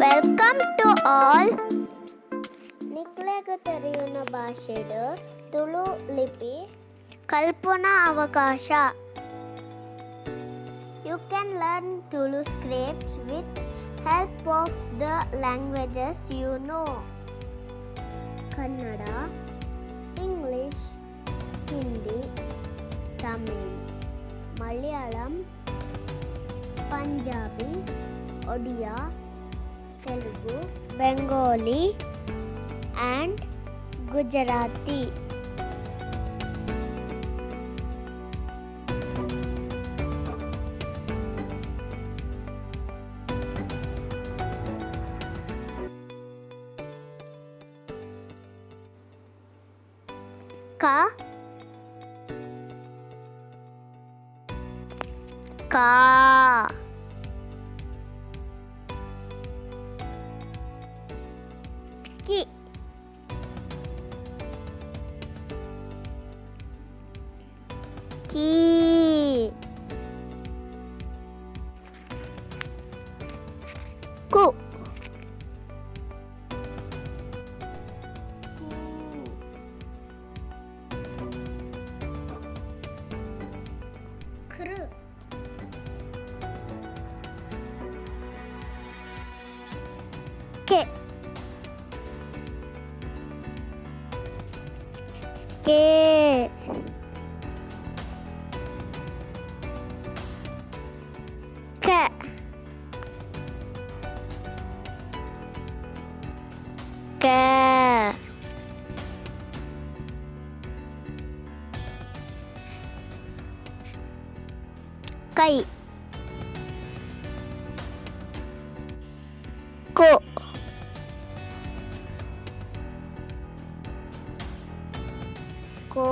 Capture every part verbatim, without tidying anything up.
Welcome to all. ನಿಕ್ಲೆಗ್ ತೆರಿಯುನ ಭಾಷೆಡ್ ತುಳು ಲಿಪಿ ಕಲ್ಪುನ ಅವಕಾಶ. You can learn Tulu scripts with help of the languages you know. Kannada, English, Hindi, Tamil, Malayalam, Punjabi, Odia, Telugu, Bengali and Gujarati. ಕ. ಕ. ಕಿ. ಕಿ. ಕು. ಕೃ. ಕೆ. ಕೆ. ಕೆ. ಕೆ. ಕೈ. ಕೋ. ಕೋ.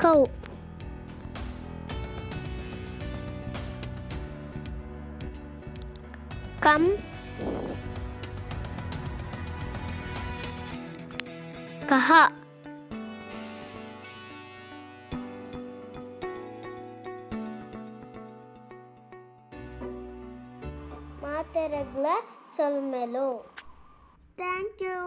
ಕೌ. ಕಂ. ಕಹ. ಮಾತೆರೆಗ್ಲ ಸೊಲ್ಮೆಲು. Thank you.